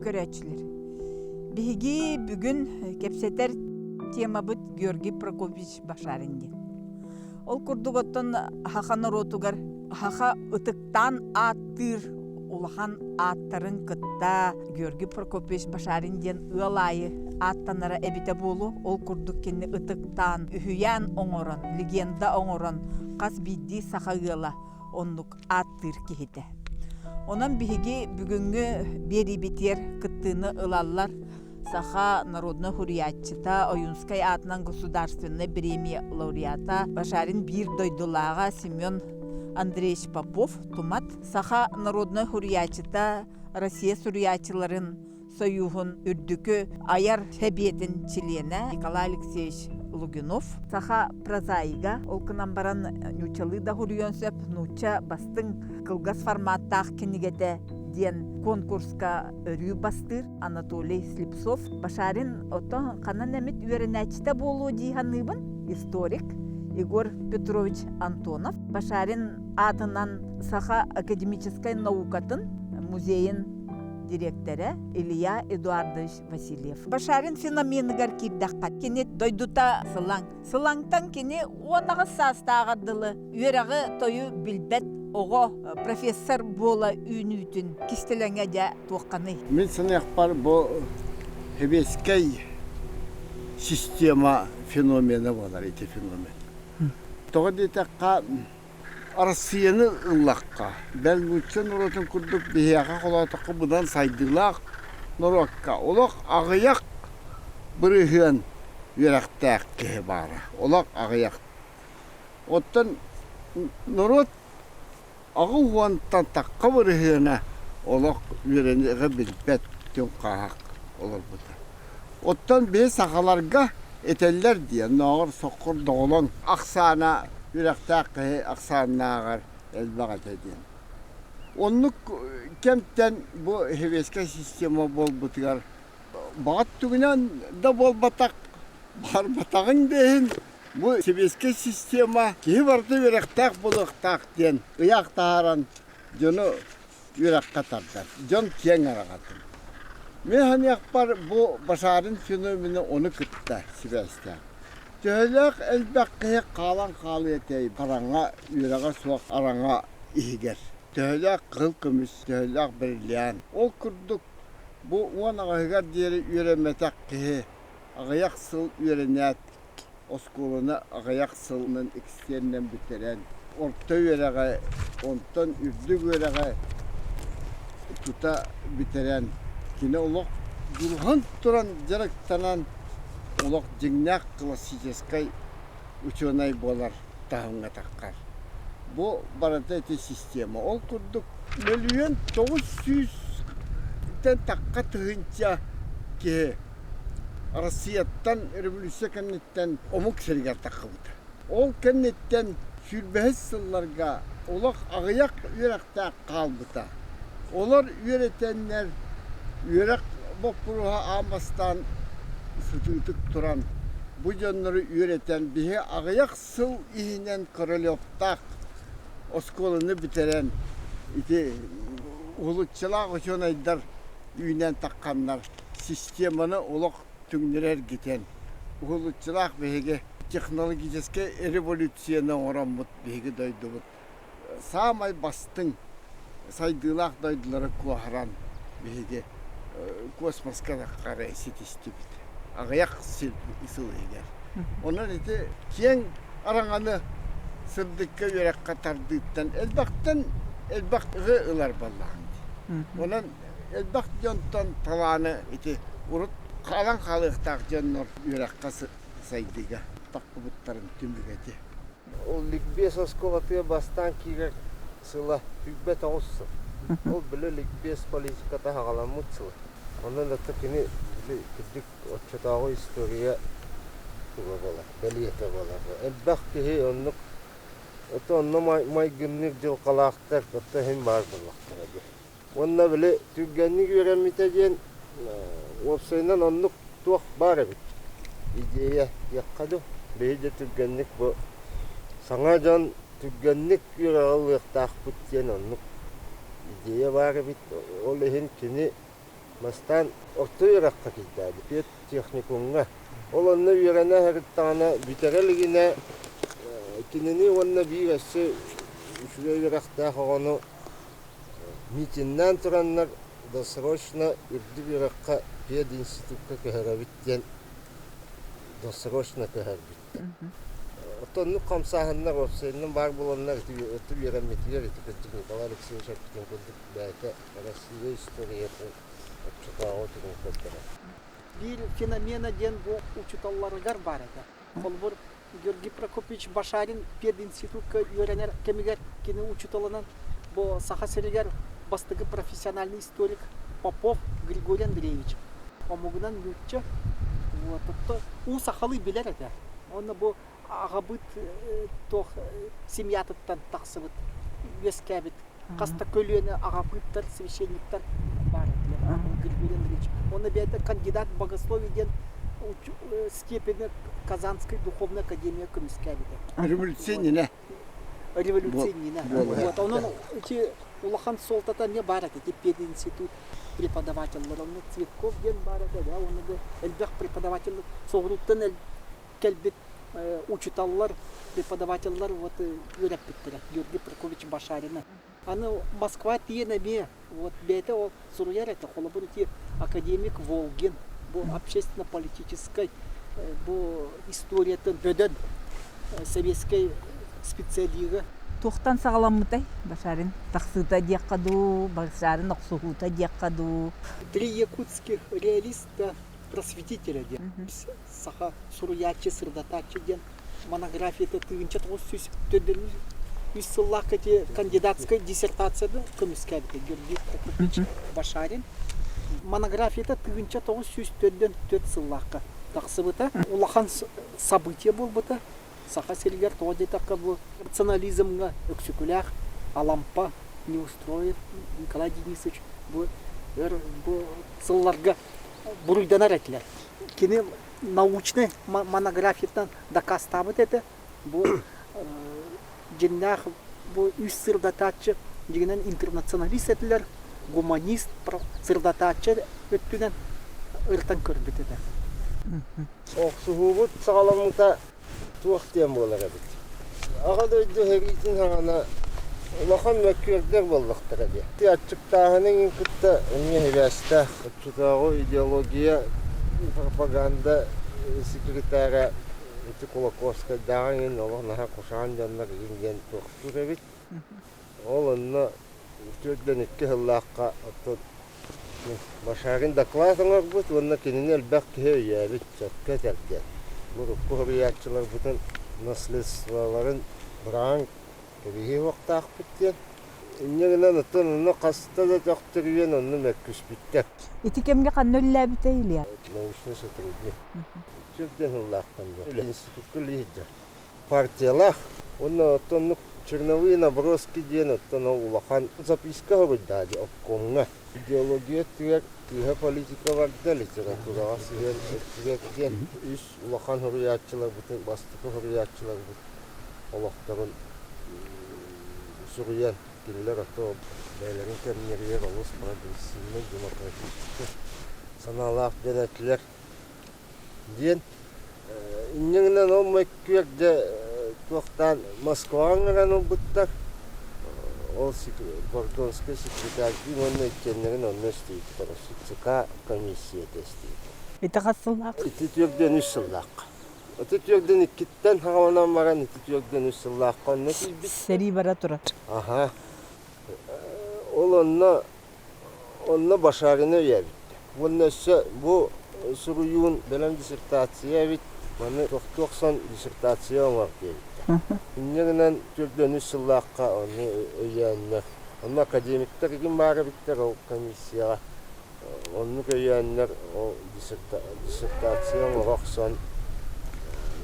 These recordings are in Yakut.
көрөөччүлэр! Биһиги бүгүн кэпсэтэр темабыт Георгий Прокопьевич Башарин диэн. Ол курдук оттон саха норуотугар саха ытыктаан ааттыыр улахан ааттарын кытта Георгий Прокопьевич Башарин диэн ыал аайы ааттанара эбитэ буолуо. Ол курдук кини ытыктаан, үһүйээн оҥорон, легенда оҥорон хас биирдии саха ыала оннук ааттыыр киһитэ. Онон биһиги бүгүҥҥү биэриибитигэр кыттыыны ылаллар саха народнай суруйааччыта, Ойуунскай аатынан государственнай премия лауреата, Башарин биир дойдулааҕа Семен Андреевич Попов, Тумат, саха народнай суруйааччыта, Россия суруйааччыларын Союһун үрдүкү айар сэбиэтин чилиэнэ Николай Алексеевич Лугинов, саха прозаига, ол гынан баран нууччалыы да суруйуон сөп, нуучча бастыҥ кылгас форматтаах кинигэтэ диэн конкурска өрүү бастыыр Анатолий Слепцов. Башарин оттон ханан эмит үөрэнээччитэ буолуо дии саныыбын, историк Егор Петрович Антонов. Башарин аатынан Саха академическай наукатын музейын дириэктэрэ Илья Эдуардович Васильев. Башарин феноменыгар киирдэххэ, кини дойдута Сылаҥ. Сылаҥтан кини 18 саастааҕар дылы үөрэҕи-тойу билбэт оҕо профессор буола үүнүүтүн кистэлэҥэ дьэ туохханый? Мин саныахпар бу сэбиэскэй система феномена буолар ити феномен. Тоҕо диэтэххэ Арассыыйаны ыллахха, бэл нуучча норуотун курдук биһиэхэ холоотоххо быдан сайдыылаах норуокка олох аҕыйах бырыһыан үөрэхтээх киһи баара. Олох аҕыйах. Оттон норуот 80-тан тахха бырыһыана олох үөрэниэҕи билбэт түҥ-хааһах олорбута. Оттон биһи сахаларга этэллэр дии, оннооҕор соххор доҕолоҥ ахсаана үрэхтээх киһи ахсааннааҕар элбэх этэ диэн. Оннук кэмтэн бу сэбиэскэй система буолбутугар баҕа өттүгүнэн да буолбатах, барбатаҕын да иһин бу сэбиэскэй система киһи барыта үөрэхтээх буолуохтаах диэн ыйаах таһааран дьону үөрэххэ тардар, дьон киэҥ араҥатын. Мин саныахпар бу Башарин феномена ону кытта сибээстээх. Төһөлөөх элбэх киһи хаалан хаалыа этэй хараҥа үөрэҕэ суох араҥа иһигэр. Төһөлөөх кыһыл көмүс, төһөлөөх бриллиант. Ол курдук бу 18-ыгар диэри үөрэммэтэх киһи аҕыйах сыл үөрэнээт оскуоланы аҕыйах сылынан экстернэн бүтэрэн, орто үөрэҕи, онтон үрдүк үөрэҕи тута бүтэрэн, кини олох дьулуһан туран дьарыктанан, олох дьиҥнээх классическай учуонай буолар таһымҥа таххар. Бу барыта ити система. Ол курдук 1 900 000-тэн тахха тыһыынча киһи Россияттан революция кэнниттэн омук сиригэр таххыбыта. Ол кэнниттэн 25 сылларга олох аҕыйах үөрэхтээх хаалбыта. Олор үөрэтэннэр үөрэх боппуруоһа аан бастаан сытыытык туран бу дьоннору үөрэтэн биһи аҕыйах сыл иһинэн Королевтаах оскуоланы бүтэрэн ити уһулуччулаах учуонайдар үүнэн тахханнар системаны олох түҥнэри эргитэн уһулуччулаах биһиги технологическай революцияны оҥороммут биһиги дойдубут саамай бастыҥ сайдыылаах дойдулары куоһаран биһиги космоска таххары ситистибит аҕыйах сыл иһигэр. Онон ити киэҥ араҥаны сырдыкка үөрэххэ тардыыттан элбэхтэн элбэх ылар буоллаҕыҥ дии. Онон элбэх дьонтон талааны ити урут хаалан хаалыахтаах дьоннор үөрэххэ сайдыыга таххыбыттарын түмүгэ ити. Ол ликбез оскуолатыгар бастаан киирэр сыла 29 сыл. Ол били ликбез политиката саҕаламмыт сыла. Онон это кини били кырдьык оччотооҕу история туга буолар, бэлиэтэ буолар. Элбэх киһи оннук ото онно майгынныыр дьылҕалаахтар ото иһин баар буоллахтара дии. Уонна били түргэнник үөрэммитэ диэн уопсайынан оннук туох баар эбит идея диэххэ дуу. Биһи дьэ түргэнник бу саҥа дьон түргэнник үөрэҕи ылыахтаахпыт диэн оннук идея баар эбит. Ол иһин кини Бастаан орто үөрэххэ киирдээбит, педтехникумҥа. Ол онно үөрэнэ сырыттаҕына бүтэрэ илигинэ кинини уонна биир өссө үчүгэй үөрэхтээх оҕону митиннээн тураннар досрочно үрдүк үөрэххэ пединститукка көһөрөбүт диэн досрочно көһөрбүттэр. Оттон оннук хамсааһыннар уопсайынан баар буоланнар ити үөрэммитигэр ити кырдьык Николай Алексеевич эппитин курдук бэйэтэ Россия историятын оччотооҕу түгэн көрдөрөр. Биир феномена диэн бу учууталларыгар баар этэ. Холобур, Георгий Прокопьевич Башарин пединститукка үөрэнэр кэмигэр кини учууталынан бу Саха сиригэр бастакы профессиональный историк Попов Григорий Андреевич омугунан нуучча вот уу сахалыы билэр этэ. Уонна бу аҕабыт туох семьятыттан тахсыбыт үөскээбит хас да көлүөнэ аҕабыыттар, священниктар баар этилэр. Григорий Андреевич. Уонна бэйэтэ кандидат богословие диэн степени Казанской духовной академия көмүскээбитэ. Революция иннинэ. Революция иннинэ. Вот. Онон ити улахан суолтата эмиэ баар этэ. Ити пединститут преподавателлэр. Онно Цветков диэн баар этэ, да, уонна да элбэх преподавателлэр соҕурууттан кэлбит учууталлар, преподавателлэр вот үөрэппиттэрэ Георгий Прокопьевич Башарина. Аны Москва тиийэн эмиэ вот бэйэтэ ол суруйар этэ, холобур ити академик Волгин бу общественно-политическай бу историятын бөдөн советскай специалига. Туохтан саҕаламмытай Башарин тахсыыта диэххэ дуу, Башарин охсуһуута диэххэ дуу? Три якутских реалиста просветителя диэн саха суруйааччы, сырдатааччы диэн монографията 1993 сыллаах ити кандидатскай диссертацияны көмүскээбитэ Георгий Прокопьевич Башарин. Монографията 1904 сыллаахха тахсыбыта. Улахан событие буолбута. Саха сиригэр тоҕо диэтэххэ бу национализмҥа Өксөкүлээх, Алампа, Неустроев Николай Денисович бу өр бу сылларга буруйданар этилэр. Кини научнай монографияттан дакаастаабыт этэ. Бу дьиҥнээх бу үс сырдатааччы дьиҥинэн интернационалист этилэр, гуманист сырдатааччы өттүнэн ырытан көрбүт этэ. Охсуһуубут саҕаламмыта туох диэн буолар эбит. Аҕа дойду сэриитин саҕана улахан мөккүөрдэр буоллахтара дии. Аччыктааһыны иҥин кытта эмиэ сибээстээх. Оччотооҕу идеология, пропаганда секретара ити Кулаковскайдааҕы иҥин олох наһаа кушаан дьоннор игин диэн туохтуур эбит. Ол онно 42 сыллаахха оттон Башарин доклад оҥорбут уонна кинини элбэх киһи өйөөбүт, сөпкө этэр диэн. Урукку суруйааччыларбытын наследстволарын быраҕан кэбиһиэ суохтаахпыт диэн. Инньэ гынан оттон онно хаста да төхтөрүйэн онно мөккүспүттэр. Ити кэмҥэ ханна үлэлээбитэй Илья? Научный сотрудник. Сүрдэн сыллаахтан диэн. Институкка үлэлии сылдьар. Партиялаах. Уонна оттон черновые наброски диэн оттон ол улахан записка суруйдаа дии обкомҥа. Идеология өттүгэр тыаһа политика барда, литератураҕа сыһыан өттүгэр диэн үс улахан суруйааччыларбытын, бастакы суруйааччыларбыт олохторун суруйан, кинилэр ото бэйэлэрин кэмнэригэр олус прогрессивнай, демократическай санаалаах дьон этилэр диэн инньэ гынан ол мөккүөр дьэ туохтаан Москваҕа ыҥыран ылбыттар ол Гордонскай секретарь уонна иккиэннэрин онно истибиттэр ЦК комиссията истибитэ. Ити хас сыллаах? Ити түөртэн үс сыллаахха. Ити түөртэн иккиттэн саҕаланан баран ити түөртэн үс сыллаахха онно тиийбит. Сэрии бара турар. Аха. Ол онно Онно Башарины өйөөбүттэр. Уонна өссө бу суруйуун бэлэм диссертация эбит, маны тохтуу охсон диссертация оҥор диэбиттэр. Инньэ гынан төрдүөн үс сыллаахха ону өйөөннөр. Онно академиктар игин баар эбиттэр ол комиссияҕа. Оннук өйөөннөр ол диссертация оҥоро охсон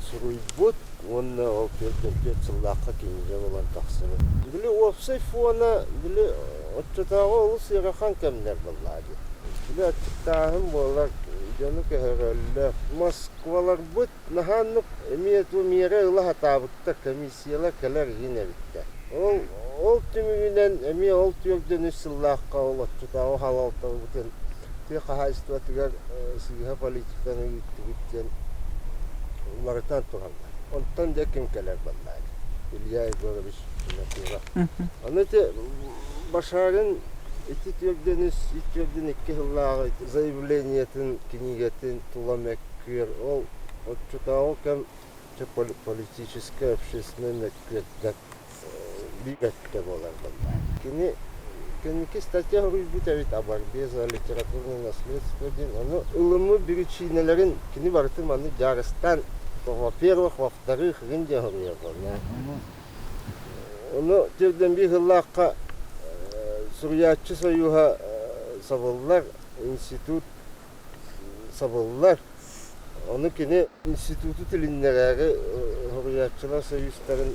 суруйбут уонна ол 44 сыллаахха кинигэ буолан тахсыбыт. Били уопсай фона били оччотооҕу олус ыарахан кэмнэр буоллаҕа дии. Били аччыктааһын буолар, дьону көһөрөллөр. Москваларбыт наһаа оннук эмиэ ту миэрэ ыла сатаабыттар, комиссиялар кэлэр иһин эбиттэр. Ол ол түмүгүнэн эмиэ ол 43 сыллаахха ол оччотооҕу халалтабытын Тыа хаһаайыстыбатыгар сыыһа политиканы ыыттыбыт диэн уларытан тураллар. Онтон дьэ ким кэлэр баллаан? Илья Егорович Винокуров. Аны ити Башарин ити түөрдэн үс, түөрдэн икки сыллааҕы заявлениетын, кинигэтин тула мөккүөр, ол оччотооҕу кэм политическай, общественнай мөккүөрдэр биир өттө буолар буоллаҕа. Кини кэнники статья суруйбут эбит о борьбе за литературное наследство диэн. Ону ылыммыт биричиинэлэрин кини барытын маннык дьаарыстаан, во-первых, во-вторых, игин диэн суруйар буолла. Ону тиэрдэн биир сыллаахха суруйааччы сойууһа сабыллар, институт сабыллар. Ону кини институту тилиннэрээри суруйааччылар союзтарын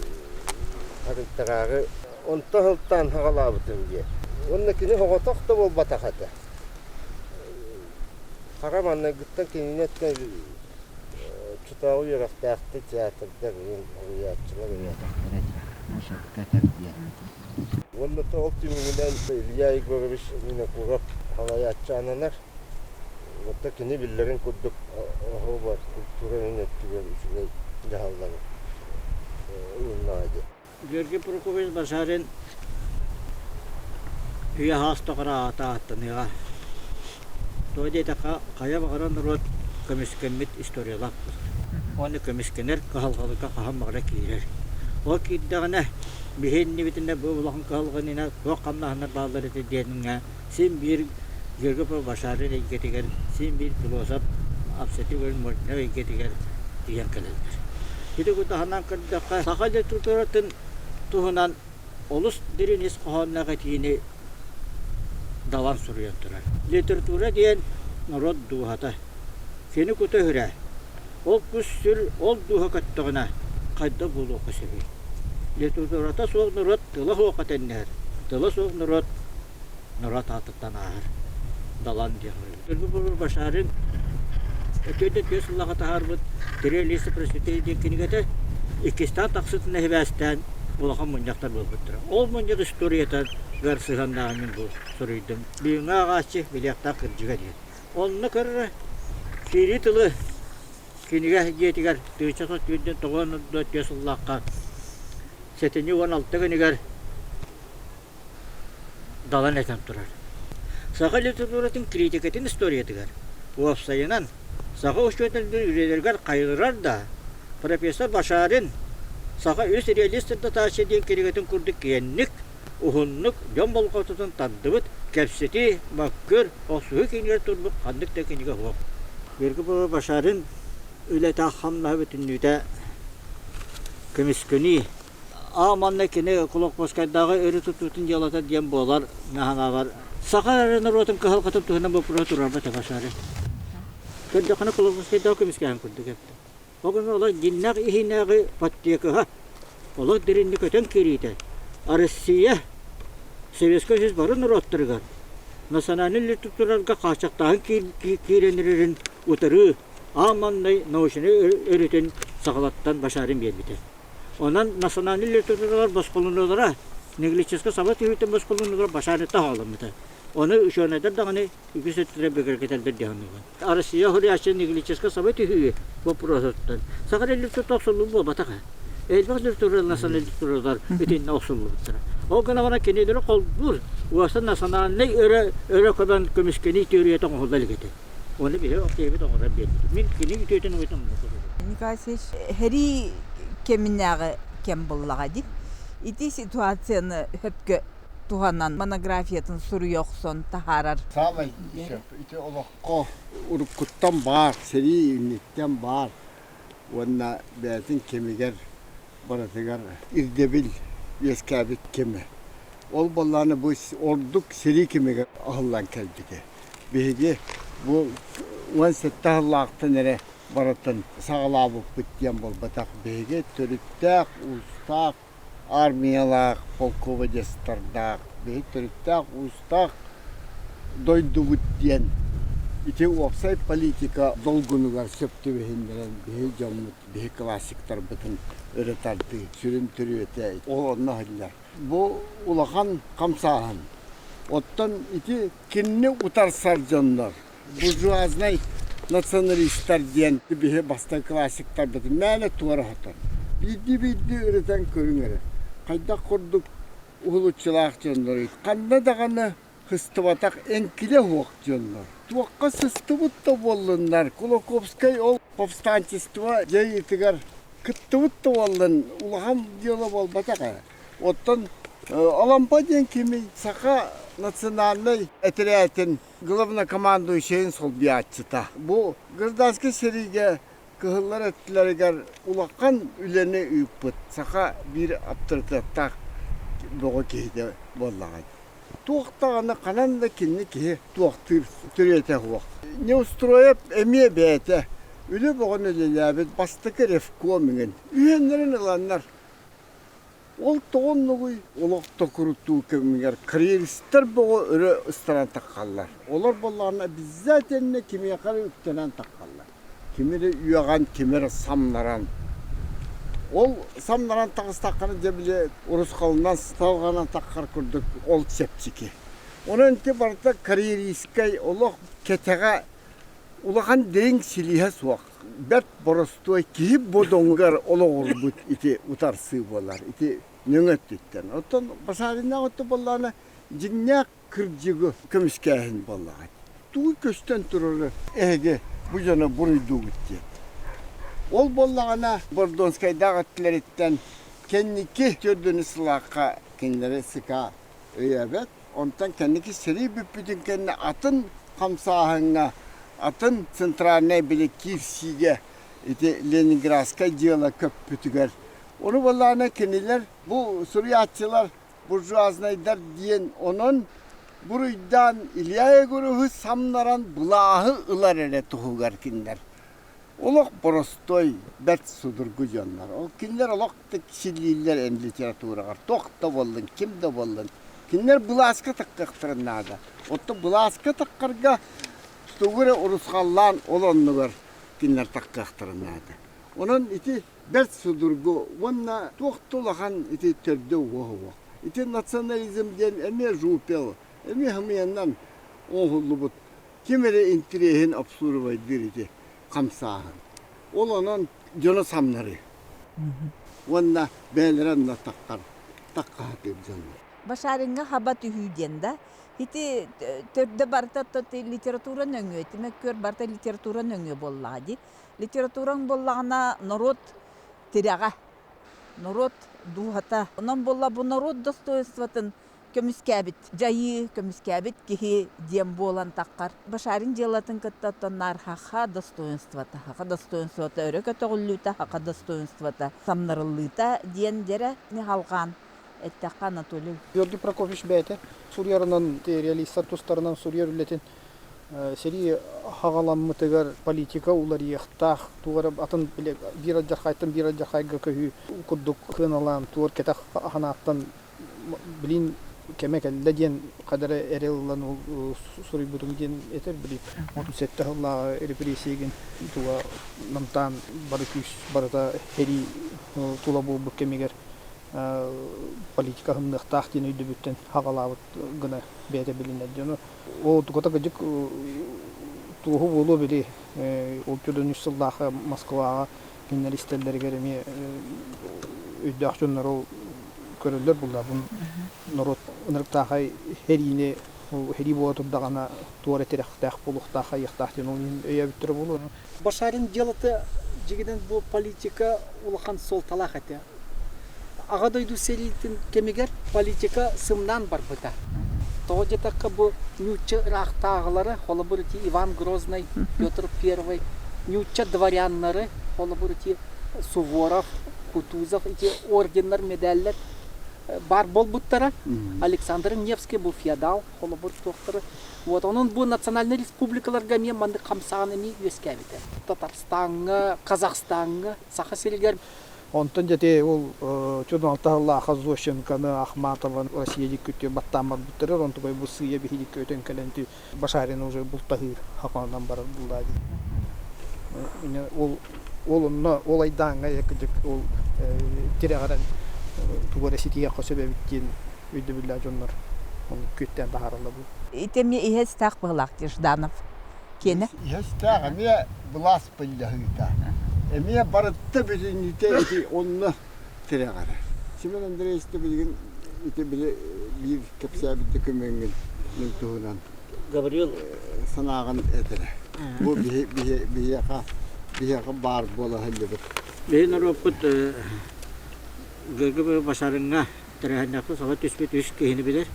арыйтараары онто сылтаан саҕалаабытым диye. Уонна кини соҕотох да буолбатах этэ. Хара маҥнайгыттан кинини өттө чутааҕы үөрэхтээхтик театрдар суруйааччылар өйөөтөхтөрө этэ. Сөпкө этэр диэн. Уонна ол түмүгүнэн Илья Егорович Винокуров салайааччы ананар. Оттон кини биллэрин курдук оһуобар культура өттүгэр үчүгэй дьаһаллары ылыннаҕа дии. Георгий Прокопьевич Башарин үйэ саас тухары аата ааттаныаҕа. Тоҕо диэтэххэ, хайа баҕарар норуот көмүскэммит историялаах буолар. Уонна көмүскэнэр кыһалҕаларга хаһан баҕарар киирэр. Ол киирдэҕинэ, биһи иннибитинэ бу улахан кыһалҕа иннинэ туох хамнаһыннар бааллар этэ диэниҥҥэ син биир Георгий Башарин эйгэтигэр, син биир философ Абсатигор Моднев эйгэтигэр тиийэн кэлэллэр. Ити таһынан көрдөххө, саха литературатын туһунан олус дириҥ ис хоһоонноох этиини Далан суруйан турар. Литература диэн норуот дууһата. Кини кута сүрэ. Ол кус сүр ол дууһа көттөҕүнэ хайдах буолуохха сөбүй? Литературата суох норуот тыла суохха тэннэһэр. Тыла суох норуот норуот аатыттан ааһар Далан диэн суруйбут. Башарин өтүөдэ түөрт сыллаха таһаарбыт «Три листа просветления» диэн кинигэтэ иккистээн тахсытын сибээстээн улахан мунньахтар буолбуттара. Ол мунньах историятыгар сыһыаннааҕын мин бу суруйдум. Бүгүҥҥү ааҕааччы билиэхтээх кырдьыга диэн. Онно көрөрө киирии тылы кинигэ дьиэтигэр 1994 сыллаахха сэтинньи 16 күнүгэр Далан этэн турар. Саха литературатын критикатын историятыгар, уопсайынан, саха учууталларын үлэлэригэр хайҕырар да, профессор Башарин «Саха үс реалист сырдатааччы» диэн кинигэтин курдук киэҥник, уһуннук дьон болҕомтотун тардыбыт кэпсэтии, мөккүөр, охсуһуу киинигэр турбут ханнык да кинигэ суох. Георгий Башарин үлэтэ хамнаһа бүтүннүүтэ көмүскэнии Аа манна кини Кулаковскайдааҕы өрө тутуутун дьыалата диэн буолар наһанаабар саха эрэ норуотун кыһалҕатын туһунан боппуруоһу туруорбат Башары. Көрдөххүнэ Кулаковскайдааҕы көмүскээһин курдук эттэ. Ол гынан олох дьиннээх иһинээҕи подтекаһа олох дириҥник көтөн киириитэ Россия Советскай Союз бары норуоттарыгар национальнай литератураларга хааччахтааһын киирэн эрэрин утарыы аан маҥнай научнай өрүтүн саҕалаттан Башарин биэрбитэ. Онон национальнай литературалар босхолонуулара нигилистическай саба түһүүтүн босхолонуулара Башаритта хаалламмыта. Ону учуонайдар даҕаны үгүс өттүлэрэ бигэргэтэллэр дии саныыбын. Россия суруйааччы нигилистическай саба түһүү боппуруосуттан саха литературата охсуллуу буолбатаҕа. Элбэх литература национальнай литературалар итиннэ охсуллубуттара. Ол гынан баран кинилэри холбуур уоста национальнай өрө өрө көбөн көмүскэнии теорията оҥоһулла илик этэ. Оны биһи киһибит оҥорон биэрбит. Мин кини үтүөтүн уйутун Николай Васильевич, сэрии кэминээҕи кэм буллаҕа дии. Ити ситуацияны сөпкө туһанан монографиятын суруйа охсон таһаарар. Саамай сөп. Ити олоххо уруккуттан баар, сэрии инниттэн баар уонна бэйэтин кэмигэр барытыгар ирдэбил үөскээбит кэмэ. Ол буоллаҕына бу ордук сэрии кэмигэр аһыллан кэлбитэ. Биһиги бу 17 сыллаахтан эрэ барытын саҕалаабыппыт диэн буолбатах. Биһиги төрүттээх, уустаах армиялаах полководецтардаах, биһиги төрүттээх, уустаах дойдубут диэн ити уопсай политика долгунугар сөп түбэһиннэрэн биһи дьоммут, биһи классиктарбытын өрө тардыы сүрүн төрүөтэ ол онно иһиллэр. Бу улахан хамсааһын. Оттон ити кинини утарсар дьоннор, буржуазнай националистар диэн биһи бастакы классиктарбытын мээнэ туора сотор. Биирдии-биирдии ырытан көрүҥ эрэ. Хайдах курдук уһулуччулаах дьонноруй? Ханна даҕаны сыстыбатах эҥкилэ суох дьоннор. Туохха сыстыбыт да буоллуннар, Кулаковскай ол повстанчество дьайыытыгар кыттыбыт да буоллун, улахан дьыала буолбатах ээ. Оттон Алампа диэн кимий? Саха национальнай этэрээтин главнокомандующайын солбуйааччыта. Бу гражданскай сэриигэ кыһыллар өттүлэригэр улахан үлэни ыыппыт саха биир аптарытыаттаах бөҕө киһитэ буоллаҕа. Туох даҕаны ханан да кинини киһи туохтуур төрүөтэ суох. Неустроев эмиэ бэйэтэ үлэ бөҕөнү үлэлээбит бастакы ревком иҥин. Үһүөннэрин ыланнар ол тоҕо оннугуй? Олох токурутуу кэмигэр карьеристар бөҕө өрө ыстанан таххаллар. Олор буоллаҕына обязательно кимиэхэ эрэ үктэнэн таххаллар. Кими эрэ үөҕэн, кими эрэ самнаран. Ол самнаран таҕыстаххына дьэ били урусхалынан салҕанан таххар курдук ол чэпчэки. Онон ити барыта карьеристскай олох кэтэҕэ улахан дириҥ силиһэ суох. Бэрт боростуой киһи бодоҥугар олоҕурбут ити утарсыы буолар. Ити нөҥө өттүттэн. Оттон Башариннаах өттө буоллаҕына дьиҥнээх кырдьыгы көмүскээһин буоллаҕа. Тугу көстөн турары эһиги бу дьону буруйдуугут диэн. Ол буоллаҕына Бордонскайдаах өттүлэриттэн кэнники төрдүнү сылаахха кинилэри СК өйөөбөт. Онтон кэнники сэрии бүппүтүн кэннэ атын хамсааһыҥҥа, атын центральнай били киирсиигэ ити Ленинградскай дьыала көппүтүгэр ону буоллаҕына кинилэр бу суруйааччылар буржуазнайдар диэн онон буруйдаан Илья Егоровы самнаран былааһы ылар эрэ туһугар кинилэр олох боростуой бэрт судургу дьоннор. Ол кинилэр олох силлииллэр эн литератураҕар туох да буоллун, ким да буоллун. Кинилэр былааска таххыахтарын наада. Оттон былааска таххарга тугу эрэ урусхаллаан ол оннугар кинилэр таххыахтарын наада. Онон ити бэрт судургу уонна туох да улахан ити төрдө уоһа Ити национализм диэн эмиэ жупел, эмиэ хымыйаннан оҥоһуллубут ким эрэ интириэһин обслуживайдыыр ити хамсааһын. Ол онон дьону самнарыы. Уонна бэйэлэрэ онно таххар, таххаһатыыр дьоннор. Башариҥҥа хаба түһүү диэн да ити төрдө барыта литература нөҥүө, түмэккүөр барыта литература нөҥүө буоллаҕа дии. Литератураҥ буоллаҕына норуот тирэҕэ, норуот дууһата. Онон буолла бу норуот достоинствотын көмүскээбит дьайыы, көмүскээбит киһи диэн буолан таххар. Башарин дьыалатын кытта оттон наар хаха достоинствота, хаха достоинствота өрө көтөҕүллүүтэ, хаха достоинствота самнарыллыыта диэн дьэрэ халҕаан эттэххэ Анатолий. Георгий Прокопьевич бэйэтэ суруйарынан реалистар тустарынан суруйар үлэтин Сэрии хаҕаламмытыгар политика уларыйыахтаах, туох эрэ атын биир алдьархайтан биир алдьархайга көһүү курдук сыаналаан, туор кэтэх санааттан билин кэмэ кэллэ диэн хадара эрэл ылан ол суруйбутум диэн этэр били 37 сыллааҕы репрессиягин туга намтаан бары күүс барыта сэрии тула буолбут кэмигэр политика аһымныахтаах диэн өйдөбүттэн хаҕалаабыт гына бэйэтэ билинэр дьону Ол тугата кырдьык туоһу буолуо били ол төрдүн үс сыллаахха Москваҕа кинилэр истэллэригэр эмиэ өйдөөх дьоннор ол көрөллөр булла бу норуот ынырыктаахай сэриини ол сэрии буола турдаҕына туора тирэхтээх буолуохтаах айыахтаах диэн ол иһин өйөөбүттэрэ буолуо. Башарин дьыалата дьигинэн бу политика улахан суолталаах этэ. Аҕа дойду сэриитин кэмигэр политика сымнаан барбыта. Тоҕо диэтэххэ бу нуучча ыраахтааҕылара, холобур ити Иван Грозный, Петр Первый, нуучча дворяннары, холобур ити Суворов, Кутузов ити орденнар, медаллар баар буолбуттара. Александр Невский бу феодал, холобур туохтары. Вот онон бу национальнай республикаларга эмиэ маннык хамсаан эмиэ үөскээбитэ. Татарстаҥҥа, Казахстаҥҥа, Саха сиригэр Онтон дьэ ол чудон сыллаахха Зощенконы, Ахматованы Россия диэки баттаан барбыттара, онтукай бу сыыйа биһиги өтөн кэлэн Башарин уже бултаһыыр хаканан барар буллаа дии. Ол ол онно ол айдааҥҥа кырдьык ол тирэҕирэн тугу эрэ ситиһиэххэ сөп эбит диэн өйдөбүллээх дьоннор. Оннук күүттээн таһаараллар бу. Ити эмиэ иһэ-истээх быһылаах дии Жданов киэнэ. Иһэ-истээх эмиэ былаас былдьаһыыта. Эмиэ барытта бүтүннүүтэ ити онно тирэҕэрэ. Семен Андреевич да билигин ити били биир кэпсээбит дөкүмүөҥҥүн мин туһунан Гаврил санааҕын этэрэ. Бу биһиэхэ биһиэхэ баар буола сылдьыбыт. Биһи норуоппут ГГБ Башарыҥҥа тэрээһиннээхтик саба түспүт үс киһини билэр.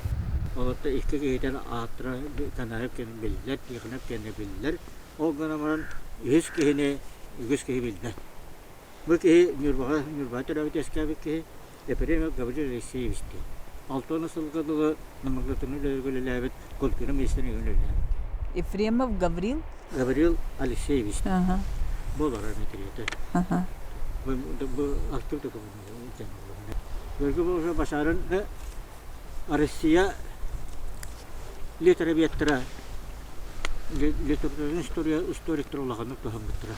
Олортон икки киһитин ааттара Канаев киэн биллэр, Тихонов киэнэ биллэр. Ол гынан баран үһүс киһини үгүс киһи билбэт. Бу киһи Ньурбаҕа Ньурбаҕа төрөөбүт үөскээбит киһи Ефремов Гаврил Алексеевич диэн. Алтуона сылга дылы Намыгдатыҥҥа үлэлэргэ үлэлээбит культура министрин үлэлээбит. Ефремов Гаврил? Гаврил Алексеевич. Бу олорор мэтириэтэ. Бу, бу архив документ Георгий Башарын Россия литература литературатын история историктара улаханнык туһаммыттара.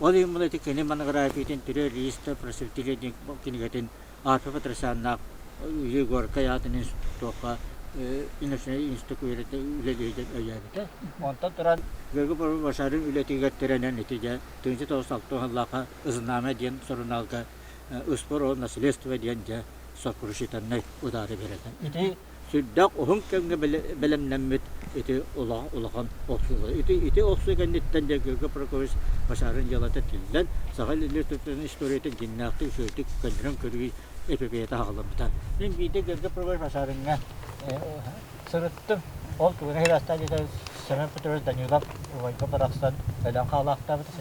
Ол иһин ити кини монографиятын Три листа просветителей кинигэтин Арфа Петросяннаах Егорка аатын институтка национальный институт үлэлиирин өйөөбүтэ. Онтон туран Георгий Башарин үлэтигэр тирэнэн ити дьэ 1960 сыллаахха «Знамя» диэн сурунаалга «Спор о наследство» диэн дьэ сокрушительнай удары биэрэллэр. Ити сүрдээх уһун кэмҥэ бэлэмнэммит ити улахан охсуу. Ити ити охсуу кэнниттэн дьэ Георгий Прокопьевич Башарин дьыалата тиллэн, саха литературатын историятын дьиҥнээхтик үчүгэйдик көннөрөн көрүү эпопеята аҕаламмыта. Мин биирдэ Георгий Прокопьевич Башариҥҥа сырыттым. Ол тугуна хирастаан диэтэ Семен Петрович Данилов убайга барахсан өлөн хаалаахтаабыта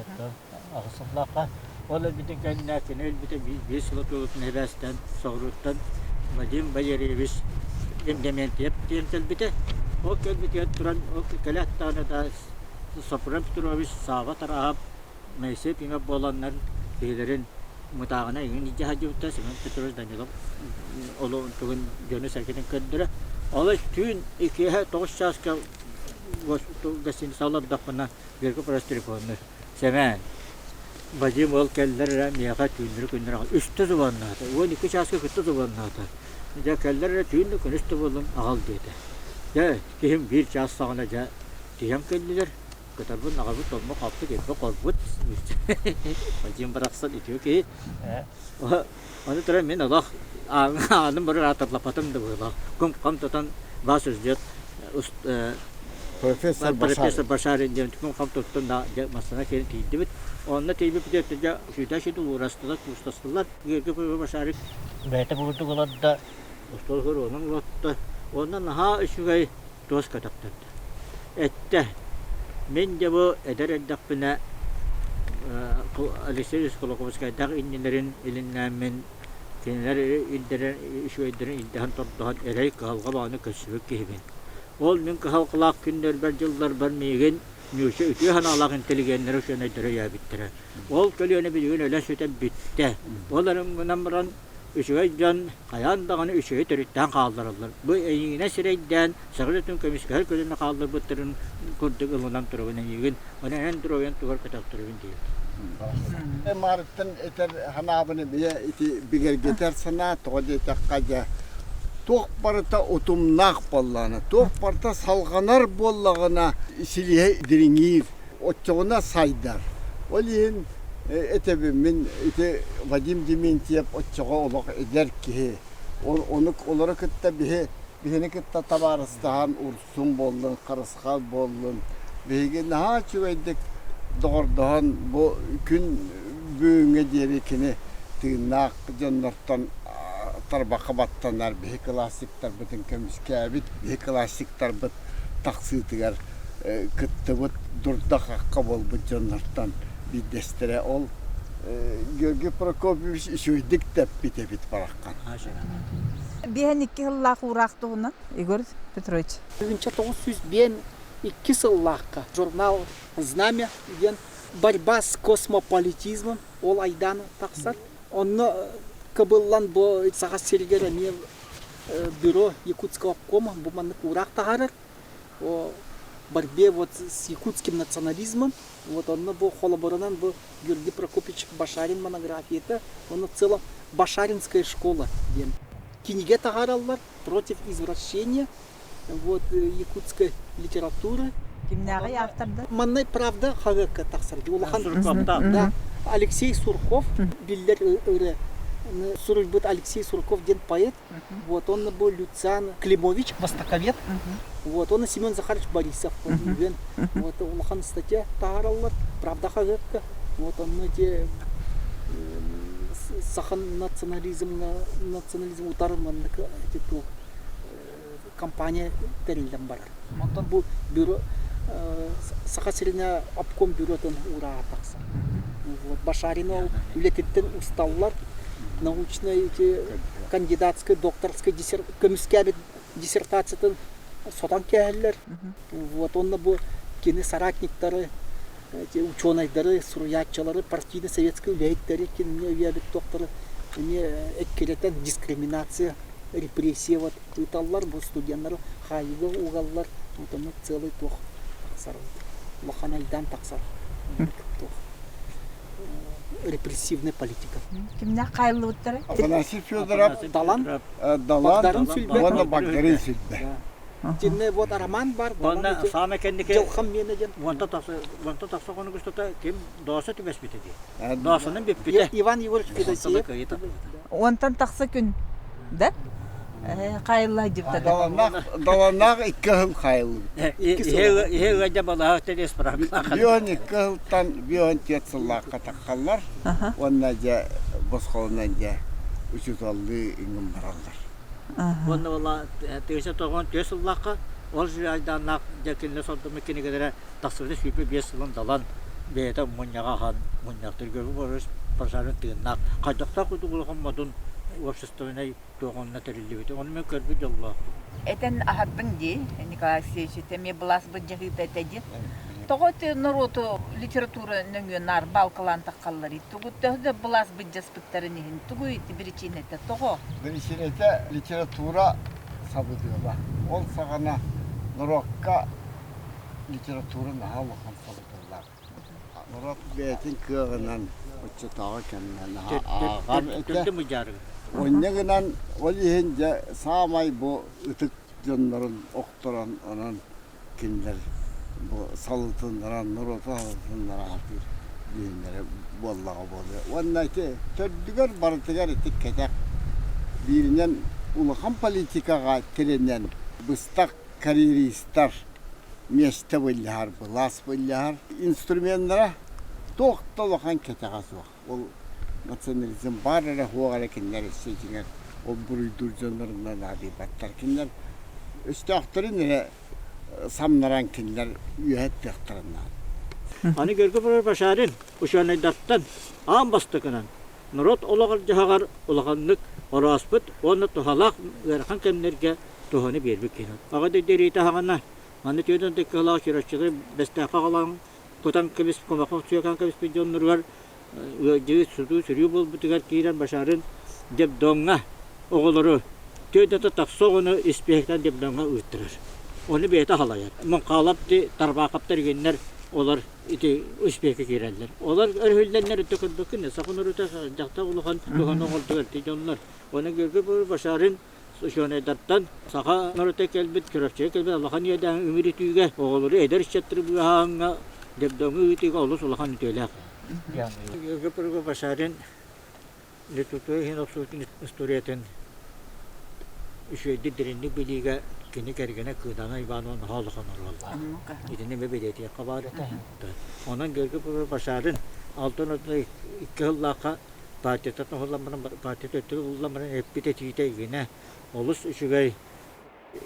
78 сыллаахха. Ол өлбүтүн кэннэ кини өлбүтэ биир сыла туолуутун эбээстэн соҕурууттан Вадим Валерьевич Дементьев диэн кэлбитэ. Ол кэлбитигэр туран ол кэлээт даҕаны да Сопрун Петрович Сааба Тараһап Моисей Пимов буоланнар киһилэрин мытааҕына иҥин илдьэ сылдьыбыттар Семен Петрович Данилов олоҕун тугун дьону-сэргэтин көрдөрө. Ол түүн киэһэ 9 чааска гостиница олордохпуна Герко Петрович телефоннуур. Сэмээн, Вадим ол кэллэр эрэ миэхэ түүннэри-күннэри аҕал үстэ субаннаата, 12 чааска кытта субаннаата. Дьэ кэллэр эрэ түүн да күнүс да буоллун аҕал диэтэ. Дьэ киһим биир чаас саҕана дьэ тиийэн кэллилэр. Кытарбын аҕабыт томмо хаппыт элбэх корбут. Вадим барахсан үтүө киһи. Ону туран мин олох ааным барар аатарлаппатым да быһыылаах. Кум-хам тутан вас ждет Профессор профессор Башарин диэн кум-хам туттун да массыына кэлин тиийдибит. Онно тиийбиппит дьэ сүүтэ уурастылар, куустастылар. Георгий Башарин бэйэтэ бурдук олордо, остуол онон олордо. Онно наһаа үчүгэй туос көтөхтөрдө. Эттэ, мин дьэ бу эдэр эрдэхпинэ Алексей Кулаковскайдаах иннилэрин илиннээммин кинилэр илдэрин үчүгэйдэрин илдэһэн тордоһон эрэй кыһалҕа баҕаны көрсүбүт киһибин. Ол мин кыһалҕалаах күннэрбэр дьылларбар миигин Ньууча үтүө санаалаах интеллигеннэрэ учуонайдара өйөөбүттэрэ. Ол көлүөнэ билигин өлөн-сүтэн бүттэ. Ол эрэн гынан баран үчүгэй дьон хайаан даҕаны үчүгэйи төрүттээн хааллараллар. Бу эйигинэн сирэйдээн саха үлэтин көмүскэһэр көлүөнэ хаалларбыттарын курдук ылынан турабын эйигин, онон эн доруобуйаҥ тугар көтөхтөрөбүн диэбит. Маарыттан этэр санаабын эмиэ ити бигэргэтэр санаа тоҕо диэтэххэ дьэ туох барыта утумнаах буоллаҕына, туох барыта салҕанар буоллаҕына силиһэ дириҥиир, оччоҕуна сайдар. Ол иһин этэбин мин ити Вадим Дементьев оччоҕо олох эдэр киһи. Ону олору кытта биһи биһини кытта табаарыстаһан Урсун буоллун, Харысхал буоллун биһиги наһаа үчүгэйдик доҕордоһон бу күн бүгүҥҥэ диэри кини тыыннаах дьоннортон тарбахха баттанар биһи классиктарбытын көмүскээбит, биһи классиктарбыт тахсыытыгар кыттыбыт дурда-хахха буолбут дьоннортон биирдэстэрэ. Ол Георгий Прокопьевич үчүгэйдик тэппит эбит бараххан. Биэһэн икки сыллаах уураах туһунан Егор Петрович. 1952 сыллаахха журнал «Знамя» диэн борьба с космополитизмом ол айдаан тахсар. Онно кыбыллан бу Саха сиригэр эмиэ бюро Якутского обкома бу маннык уураах таһаарар о борьбе вот с якутским национализмом. Вот онно бу холобурунан бу Георгий Прокопьевич Башарин монографията, онно в целом Башаринская школа диэн кинигэ таһаараллар против извращения. вот якутской литературы. Кимнээҕий автордар? Манна правда хаһыакка тахсар. Улахан да Алексей Сурков биллэр ырыа суруйбут Алексей Сурков диэн поэт. Вот он был Люциан Климович, востоковед. Вот он Семен Захарович Борисов. Вот улахан статья таһаараллар Правда хаһыакка. Вот онно те сахан национализмҥа национализм утары маннык эти туох компания тэриллэн барар. Онтон бу бюро Саха сиринэ обком бюротун уурааҕа тахсар. Вот Башарина үлэтиттэн усталлар научнай эти кандидатскай, докторскай көмүскээбит диссертациятын сотон кээһэллэр. Вот онно бу кини соратниктары, эти ученайдары, суруйааччылары, партийно-советскай үлэһиттэри кинини өйөөбүт докторы эмиэ эккирэтэн дискриминация, репрессия вот ыыталлар, бу студеннары хаайыыга угаллар, вот онно целый туох тахсар, улахан айдаан тахсар, туох репрессивная политика. Кимнээх хаайыллыбыттара? Афанасий Федоров, Далан, Далан уонна Багдарыын Сүлбэ. Итиннэ вот роман бар, Уонна саамай кэнники Дьылхам миэнэ диэн. Уонта тахса уонта тахса хонук устата ким Доосо түбэспитэ дии. Доосонун бүппүтэ. Иван Егорович Федосеев. Уонтан тахса күн да? Хаайылла сылдьыбыта да? Даланнаах икки ыһыл хаайыллыбыт. Иһэ ыадьа балаһа тэлиэс Бион икки ыһылтан бион тиэт сыллаахха таххаллар уонна дьэ босхолунан дьэ учууталлыы иҥин бараллар. Уонна буолла тыһыынча тоҕон түөрт сыллаахха ол айдааннаах дьэ кинилэр сордоммут кинигэлэрэ тахсыбыта 25 сылын далан бэйэтэ мунньаҕа ахан мунньах Георгий Борисович Пожарин тыыннаах хайдахтаах курдук улахан модун общественнай туох онно тэриллибитэ ону мен көрбүт дьоллоох Этэн аһардыҥ дии, Николай Алексеевич, эмиэ былаас былдьаһыыта этэ дии. Тоҕо ити норуоту литература нөҥүө наар баалкалаан таххалларый? Тугу төһө да былаас былдьаспыттарын иһин, тугу ити биричиинэтэ тоҕо? Биричиинэтэ литература сабыдыала. Ол саҕана норуокка литература наһаа улахан сабыдыаллаах. Норуот бэйэтин кыаҕынан оччотооҕу кэмҥэ наһаа ааҕар этэ. Онньа гынан ол иһин дьэ саамай бу ытык дьоннорун охторон онон кинилэр бу салытыннаран норуоту салытыннара сатыыр диэннэрэ буоллаҕа буолуо. Уонна ити төрдүгэр барытыгар ити кэтэх бииринэн улахан политикаҕа тирэнэн быстах карьеристар миэстэ былдьаһар, былаас былдьаһар инструменнара туох да улахан кэтэҕэ суох. Ол национализм баар эрэ суох эрэ кинилэр өссө дьиҥэр ол буруйдуур дьоннорунан наадыйбаттар. Кинилэр өстөөхтөрүн эрэ самнаран кинилэр үөһэ тыахтарын наада. Аны Георгий Павлович Башарин учуонайдартан аан бастакынан норуот олоҕор-дьаһаҕар улаханнык орооспут уонна туһалаах ыарахан кэмнэргэ туһаны биэрбит киһи. Аҕа дойду эриитэ аһаҕана манна түөрт кыһалаах Чурапчылар Бэстээххэ аҕалан кутан кэбис кумахха сүөкээн кэбиспит дьонноругар ыалдьыы сутуу-сүрүү буолбутугар киирэн Башарын детдомҥа оҕолору түөрт тахса оҕону испииһэктэн детдомҥа ыыттарар. Ону бэйэтэ халайар. Муҥхаалап Тарбаахаптар игиннэр олор ити испииһэккэ киирэллэр. Олор өрүһүллэннэр өттө көрбөккүн саха норуота дьахтар улахан туһаны оҥордугар ити дьоннор. Оны Георгий Башарин учуонайдартан саха норуота кэлбит, Чурапчыга кэлбит улахан иэдээн үмүрүтүүгэ, оҕолору эдэр ыччаттары быыһааһыҥҥа, детдомҥа ыытыыга олус улахан үтүөлээх. Георгий Башарин литутуя иһин охсуутун историятын үчүгэйдик дириҥник билиигэ кини кэргэнэ Кыыдана Ивановна наһаа улахан оруоллаах. Итини эмиэ бэлиэтиэххэ баар этэ. Онон Георгий Башарин алтан икки сыллаахха партияттан уһуллан баран партия төттөрү уһуллан баран эппит этиитэ игинэ олус үчүгэй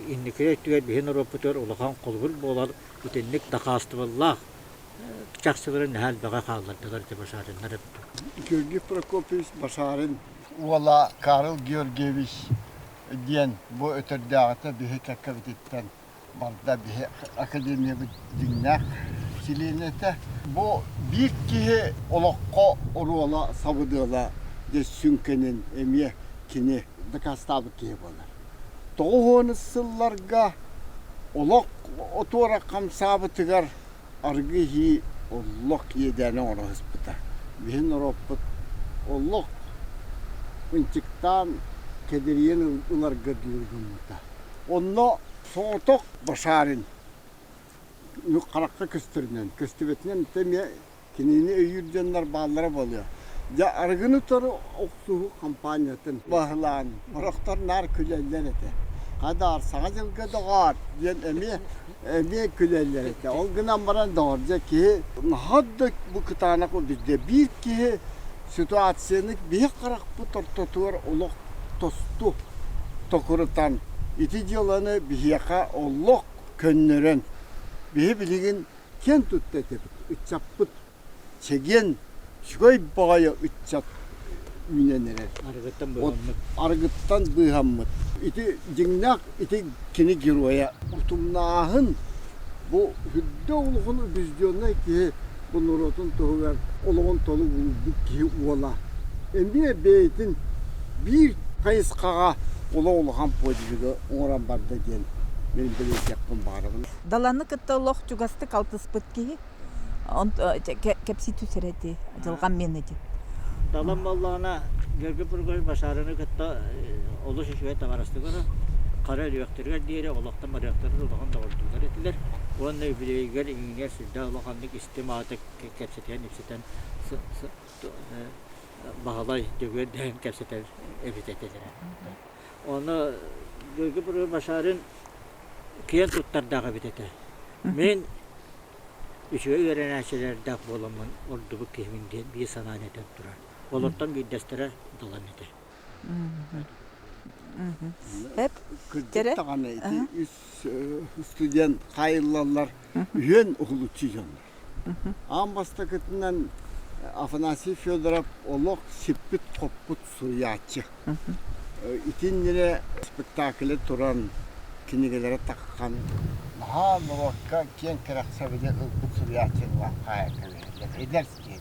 инники өттүгэр биһи норуоппутугар улахан холобур буолар итинник дакаастыбаллаах чахчылары наһаа элбэҕи хааллардылар ити Башариннар эбит. Георгий Прокопьевич Башарин уола Карл Георгиевич диэн бу өтөрдөөҕүтэ биһи кэккэбититтэн барда биһи академиябыт дьиҥнээх чилиэнэ этэ. Бу биир киһи олоххо оруола сабыдыала дьэ сүҥкэнин эмиэ кини дакаастаабыт киһи буолар. Тоҕус сылларга олох отуора хамсаабытыгар арыгы иһии олох иэдээнэ оҥоро сыспыта. Биһи норуоппут олох ынчыктаан кэдэрийэн ыларга дылы гыммыта. Онно. Соҕотох Башарин харахха көстөрүнэн, көстүбэтинэн эмиэ кинини өйүүр дьоннор бааллара буолуо. Дьэ, арыгыны утары охсуһуу хампаанньатын баһылаан, сорохтор наар күлэллэр этэ. Хадаар, Саҥа дьылга доҕоор диэн эмиэ эмиэ күлэллэр этэ. Ол гынан баран доҕор, дьэ киһи наһаа да бу кытаанах убийдэ. Биир киһи ситуацияны биһи харахпыт ортотугар олох тосту токурутан ити дьыаланы биһиэхэ олох көннөрөн биһи билигин киэн тутта этибит ыччаппыт чэгиэн үчүгэй баҕайы ыччат үүнэн эрэр. Арыгыттан быыһаммыт. Арыгыттан быыһаммыт. Ити дьиҥнээх ити кини геройа. Утумнааһын бу үрдэ улахан убежденнай киһи бу норуотун туһугар олоҕун толук уурбут киһи уола. Эмиэ бэйэтин биир хайысхаҕа олох улахан подвигы оҥорон барда диэн мин бэлиэтиэхпин баҕарабын. Даланы кытта олох чугастык алтыспыт киһи кэпсии түсэр эти дьылҕам мен эти. Далан буоллаҕына Георгий Прокофьевич Башарины кытта олус үчүгэй табаарыстыгара хара өлүөхтэригэр диэри олохтон барыахтарын улахан доҕордуулар этилэр уонна үбүлүөйүгэр иҥиҥэр сүрдээх улаханнык истим ааты кэпсэтэн-ипсэтэн Баһылай Дьөгүөр дэһэн кэпсэтэр эбит этилэрэ. Ону Георгий Прокофьевич Башарин киэн туттардаах эбит этэ. Мин үчүгэй үөрэнээччилэрдээх буоламмын ордубут киһибин диэн биир санааны этэн турар. Олортон биирдэстэрэ Далан этэ. Кырдьык даҕаны ити үс студент хаайыллаллар үһүөн уһулуччу дьоннор. Аан бастакытынан Афанасий Федоров олох сиппит-хоппут суруйааччы. Итиннэрэ спектакле туран, кинигэлэрэ таххан, наһаа норуокка киэҥ кэрэхсэбили ылбыт суруйааччылаах хаайа эдэр киһи.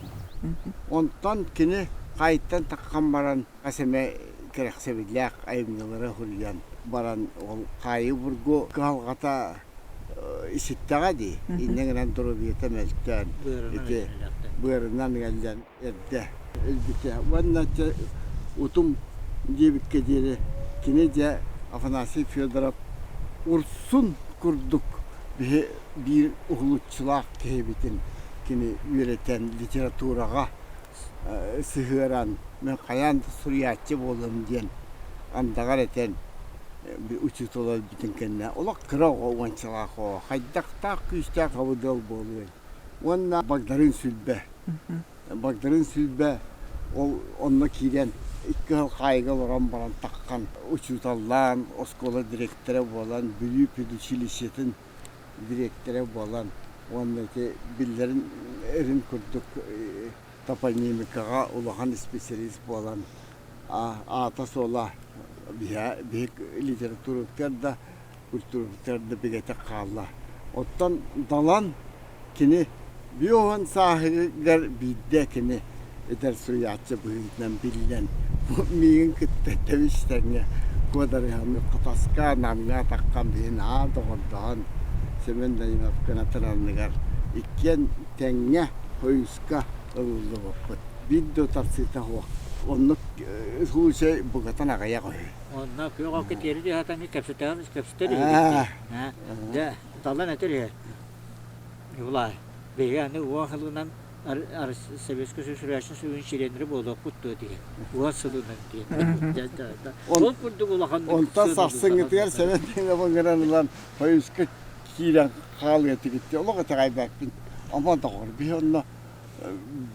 Онтон кини хаайыттан таххан баран хас эмэ кэрэхсэбиллээх айымньылары суруйан баран ол хаайыы бургу кыһалҕата иситтэҕэ дии. Инньэ гынан доруобуйата мөлтөөн, ити быарынан ыалдьан эрдэ өлбүтэ. Уонна чэ утум диэбиккэ диэри кини дьэ Афанасий Федоров Урсун курдук биһи биир уһулуччулаах киһибитин кини үөрэтэн литератураҕа сыһыаран мен хайаан да суруйааччы буолуом диэн андаҕар этэн учуутал өлбүтүн кэннэ олох кыра оҕо уончалаах оҕо хайдахтаах күүстээх абыдыал буолуой уонна Багдарыын Сүлбэ Багдарыын Сүлбэ ол онно киирэн икки сыл хаайыга олорон баран таххан учууталлаан оскуола дириэктэрэ буолан Бүлүү педучилищетын дириэктэрэ буолан уонна ити биллэрин эрин курдук топонимикаҕа улахан специалист буолан аата-суола биһик литературабытыгар да культурабытыгар да бигэтик хаалла. Оттон Далан кини биоһун сааһыгар биирдэ кини эдэр суруйааччы быһыытынан биллэн миигин кытта тэбис-тэҥҥэ куодарыһан Хатаска, Намҥа атаххан биһин аа доҕордоһон Семен Данилов кынатын анныгар иккиэн тэҥҥэ хойуска ылыллыбыппыт. Биир да утарсыыта суох. Оннук случай букатын аҕыйах үһү. Онно күөх окко тиэри түһэтэн кэпсэтэн кэпсэтэр үһү. Дьэ, талан этэр үһү. Юлай, биһиги аны уон сылынан Советский Союз суруйааччы союһун чилиэннэрэ буолуохпут дуо диэн. Уон сылынан диэн. Ол курдук улахан Онтон сарсыҥҥытыгар Сэмэн ыҥыран ылан Союзка киирэн хаалыа этигит олох итэҕэйбэппин. Ама доҕор, биһи онно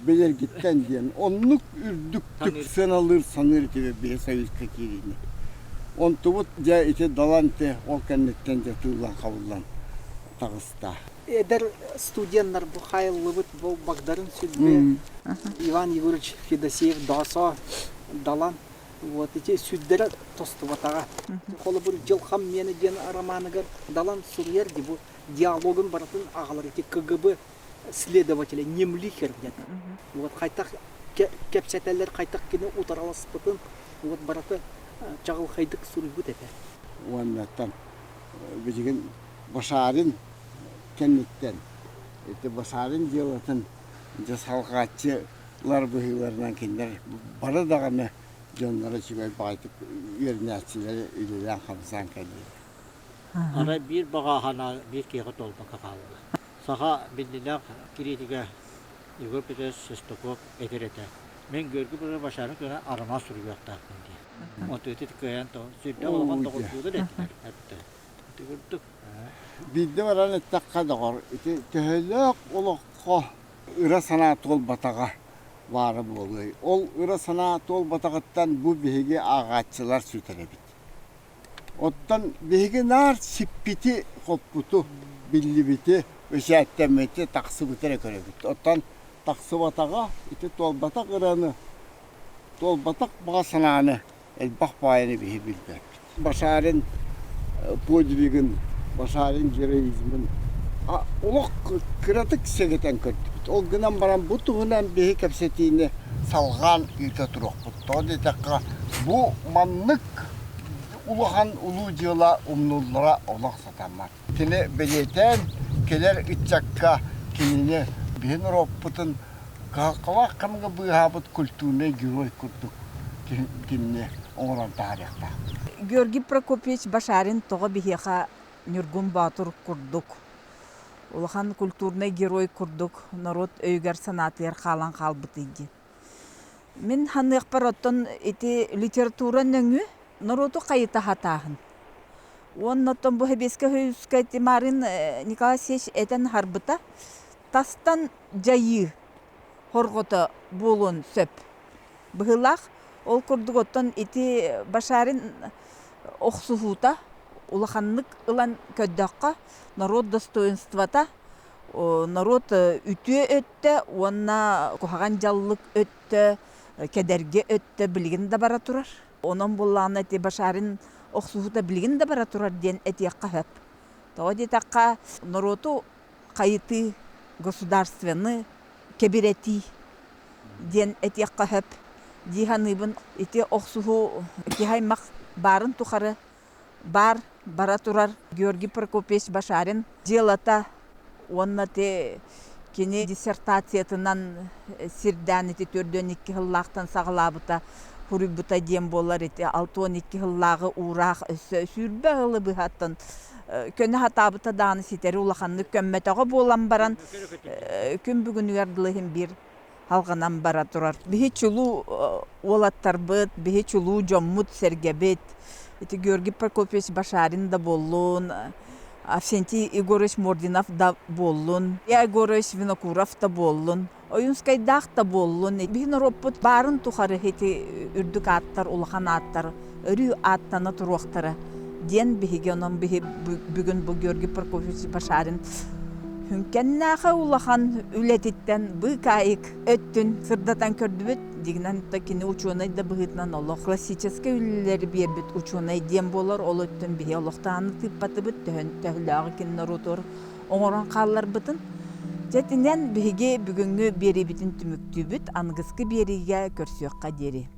билэргиттэн диэн оннук үрдүктүк сыаналыыр саныыр этибит биһи Союзка киириини. Онтубут дьэ ити Даланте ол кэнниттэн дьэ тыыллан хабыллан таҕыста. Эдэр студеннар бу хаайыллыбыт бу Багдарын сүлбэ Иван Егорович Федосеев Доосоо Далан вот ити сүрдэрэ тостубатаҕа. Холобур Дьылхам миэнэ диэн романыгар Далан суруйар ди бу диалогын барытын аҕалар ити КГБ следователя Немлихер диэн. Вот хайтах кэпсэтэллэр хайтах кини утараласпытын вот барыта чаҕылхайдык суруйбут этэ. Уоннаттан билигин Башарин кэнниттэн ити Башарин дьыалатын дьэ салҕааччылар быһыыларынан кинилэр бары даҕаны дьонноро үчүгэй баҕайытык үөрэнээччилэри үлэлээн-хамсаан кэллилэр. Арай биир баҕа санаа биир киһиэхэ туолбакка хаалла. Саха биллилээх кириитигэ Егор Петрович Шестаков этэр этэ. Мин Георгий Петрович Башарин туһунан арамаан суруйуохтаахпын диэн. Онтуйта ити кыайан сүрдээх улахан доҕордуулар этилэр эттэ. Ити курдук. Биирдэ баран эттэххэ, доҕор, ити төһөлөөх олоххо ыра санаа туолбатаҕа баара буолуой? Ол ыра санаа туолбатаҕыттан бу биһиги ааҕааччылар сүтэрэбит. Оттон биһиги наар сиппити-хоппуту, биллибити, бэчээттэммити, тахсыбыты эрэ көрөбүт. Оттон тахсыбатаҕа, ити туолбатах ыраны, туолбатах баҕа санааны элбэх баайыны биһи билбэппит. Башарин подвигын, Башарин героизмын олох кыратык сэгэтэн көрдүбүт. Ол гынан баран бу туһунан биһи кэпсэтиини салҕаан ыыта туруохпут. Тоҕо диэтэххэ, бу маннык улахан улуу дьыала умнуллара олох сатаммат. Кини бэлиэтээн кэлэр ыччакка кинини биһи норуоппутун кыһалҕалаах кэмҥэ быыһаабыт культурнай герой курдук кинини оҥорон таһаарыахтаах. Георгий Прокопьевич Башарин тоҕо биһиэхэ Ньургун Боотур курдук улахан культурнай герой курдук норуот өйүгэр-санаатыгар хаалан хаалбытый диэн. Мин саныахпар оттон ити литература нөҥүө норуоту хайыта сатааһын. Уонна оттон бу Сэбиэскэй Союзка Тимарин Николай Алексеевич этэн аһарбыта, тастан дьайыы хорҕото буолуон сөп быһыылаах. Ол курдук оттон ити Башарин охсуһуута улаханнык ылан көрдөххө, норуот достоинствота, норуот үтүө өттө уонна куһаҕан дьаллык өттө, кэдэрги өттө билигин да бара турар. Онон буоллаҕына ити Башарин охсуһуута билигин да бара турар диэн этиэххэ сөп. Тоҕо диэтэххэ, норуоту хайытыы, государственны кэбирэтии диэн этиэххэ сөп дии саныыбын. Ити охсуһуу киһи аймах баарын тухары баар бара турар Георгий Прокопьевич Башарин дьыалата уонна ити кини диссертациятынан сирдээн ити 42 сыллаахтан саҕалаабыта суруйбута диэн буолар ити 62 сыллааҕы уураах өссө 20 сылы быһаттан көнө сатаабыта даҕаны ситэри улаханнык көммөтөҕө буолан баран күн бүгүнүгэр дылы иһин биир алҕанан бара турар. Биһи чулуу уолаттарбыт, биһи чулуу дьоммут-сэргэбит, ити Георгий Прокопьевич Башарин да буоллун, Авсентий Егорович Мординов да буоллун, Илья Егорович Винокуров да буоллун, Ойуунскайдаах да буоллун, биһи норуоппут баарын тухары ити үрдүк ааттар, улахан ааттар өрүү ааттана туруохтара диэн биһиги онон биһи бүгүн бу Георгий Прокофьевич Башарин Хүҥкэннээхэ улахан үлэтиттэн быыкаайык өттүн сырдатан көрдүбүт. Дьиҥинэн да кини учуонай да быһыытынан олох классическай үлэлэри биэрбит учуонай диэн буолар. Ол өттүн биһи олохтоон тыыппатыбыт, төһөлөөҕү кини норуотугар оҥорон хаалларбытын. Дьэ итинэн биһиги бүгүҥҥү биэриибитин түмүктүүбүт. Аныгыскы биэриигэ көрсүөххэ диэри.